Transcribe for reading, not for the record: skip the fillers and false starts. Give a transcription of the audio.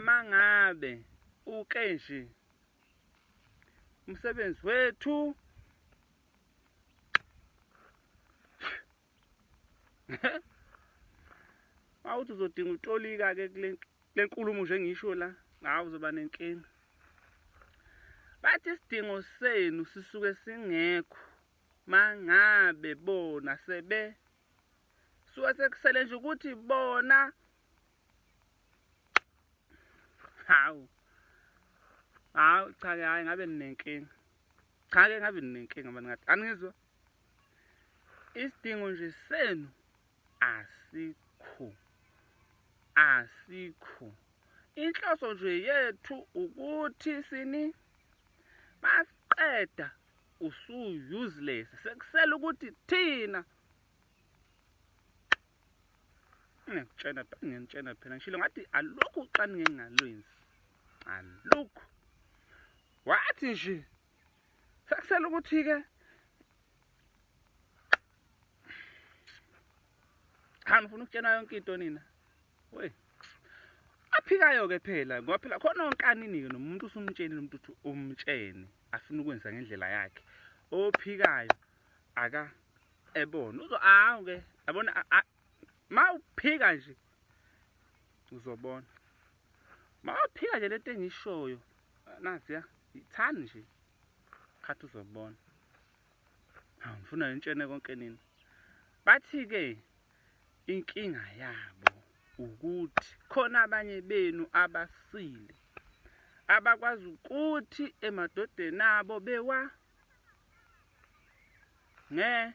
Mangabe uke nje umsebenzi wethu mawuthi uzodinga utolika-ke kule nkulumo nje engisho la, hawu uzoba nenkinga. Bathi isidingo senu sisuke singekho mangabe bona sebe suke sekusele nje ukuthi bona. Hawu, hawu, cha ke, hayi ngabe ninenkinga. Cha ke, ngabe ninenkinga mani, ngathi anizwa. Isidingo nje senu asikho, asikho. Inhloso nje yethu ukuthi sini masiqeda usu useless, sekusele ukuthi thina. Ngiyakutshela, ngiyakutshela phela, ngishilo ngathi alukho ucwaningo engingalwenzi, alukho. Wathi nje sekusele ukuthi-ke cha, ngifuna ukutshena yonke into nina. We aphikayo-ke phela, ngoba phela khona onkanini-ke nomuntu usumtshenile umuntu uthi umtshene afuna ukwenza ngendlela yakhe, ophikayo aka ebona uzo awu ke yabona, ma uphika nje uzobona, ma uphika nje lento engishoyo naziya ithani nje khathi uzobona. Hawu, ngifuna nitshene konke nina. Bathi-ke inkinga yabo ukuthi khona abanye benu abasile abakwazi ukuthi emadodeni abo bewa nge